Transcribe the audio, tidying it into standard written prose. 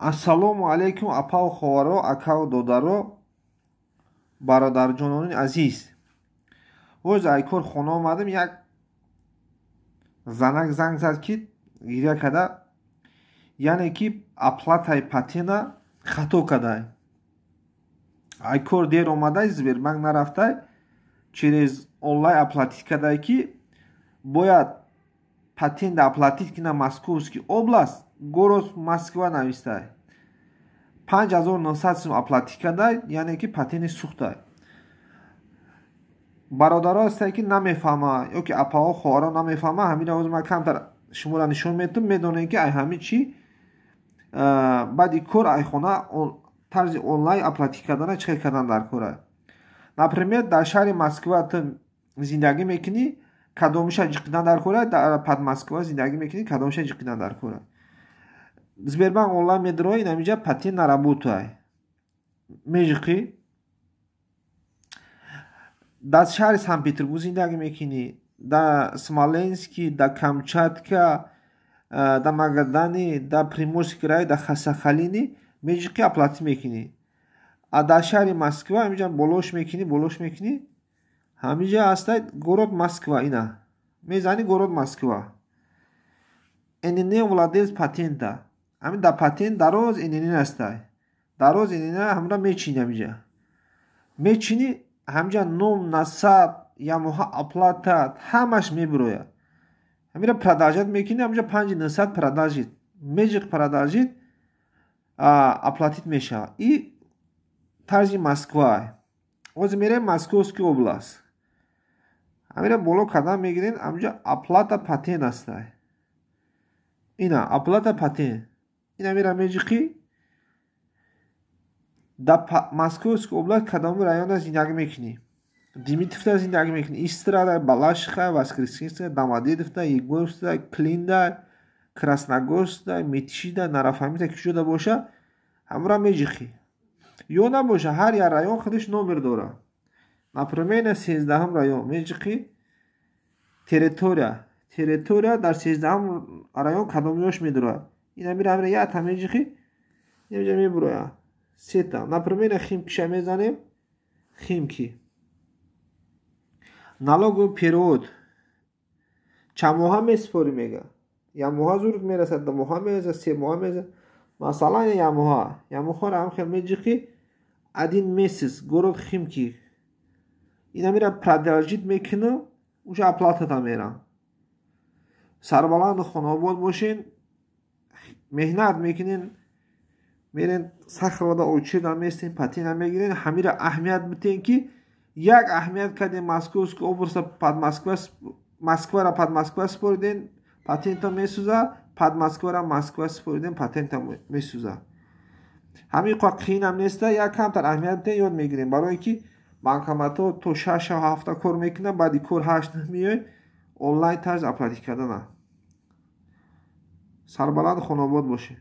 Ассалому алайкум, апаву хоҳаро, акаву додаро, бародарҷонони азиз. Боз ай кор хона омадам, як занак занг зад, ки гиря када, яъне ки оплатаи патента хато кадай. Ай кор дер омадай, Сбербанк нарафтай, через онлайн оплатить кадай, ки бояд патента оплатить кина Московский область, город Москва навистай. 5900 сум оплатить кадай, яъне ки патенти сӯхтай. Бародаро ҳастае, ки намефаҳма, ё ки апаҳо, хоҳаро намефаҳма. Ҳамин ҳозир ман камтар шуморо нишон метум, медонем, ки ай ҳамин чӣ баъди кор ай хона тарзи онлайн оплатить кардана чӣ хел кардан дар кора. Например, дар шаҳри Москва ту зиндагӣ мекунӣ, кадомиша ҷиқидан дар кора, дар под Москва зиндагӣ мекунӣ, кадомиша ҷиқидан дар кора. Сбербанк онлайн медрои, инамиҷа «Патент на работу» межиқӣ. Дар шаҳри Санкт Петербург зиндагӣ мекунӣ, дар Смоленский, дар Камчатка, дар Магадани, дар Приморский край, дар Сахалини межиқӣ, оплатить мекунӣ. А дар шаҳри Москва ҳамиҷа болош мекунӣ, болош мекунӣ, ҳамиҷа ҳастай город Москва, ина мезанӣ город Москва, ИНН владелец патента. Ҳамин дар патент дароз ИНН ҳастай, дароз ИНН, ҳамра мечинӣ, ҳамиҷа мечинӣ, ҳамиҷа ном, насаб, ямоҳа оплата ҳамаш мебирояд. Ҳамира продолжать мекунӣ, ҳамиҷа 5900 продолжить межиқ, продолжить, оплатить мешавад. И тарзи Москва. Ҳозир мерем Московский область, ҳамира боло кардан мегирем, ҳамиҷа оплата патент ҳастай, ина оплата патент, ина мера межиқӣ. Дар Московский область кадоми районда зиндагӣ мекунӣ? Димитровда зиндагӣ мекунӣ, Истрада, Балашиха, Воскресенска, Домодедовда, Егоровскда, Клинда, Красногорскда, Мытищида, Нарафамида, куҷода боша, ҳамура межиқӣ. Ё набоша, ҳар як район худаш номер дорад. Например, 13-ҳум район межиқӣ, территория дар 13-ҳум район кадомиёш медорад, ина мира, ҳамира якта межиқӣ, инҷа мебурояд сета. Например, Химкиша мезанем, Химки. Налоговый период чанд моҳа месупорӣ мега. Як моҳа зуд мерасад, 2 моҳа мерасад, 3 моҳа мерасад. Масалан, як моҳа, як моҳаро ҳам хел меҷиқӣ, один месяц, город Химки, ина мира продолжить мекунам, уже оплатата мерам. Сарбаланду хонаобод бошен. Меҳнат мекунен, мерен Сахаровада очередь местен, патента мегирен. Ҳамира аҳамият битен, ки як аҳамият кардем: Московский область под Москва, Москвара под Москва супориден, патента месӯза, под Москвара Москва супориден, патента месӯза. Ҳамин қа қиинам неста, як камтар аҳамият битен, ёд мегирем. Барое ки банкоматҳо то 6 ҳафта кор мекунанд, баъди кор 8 меоед, онлайн тарз оплатить кардана. Сарбаланду хонаобод бошед.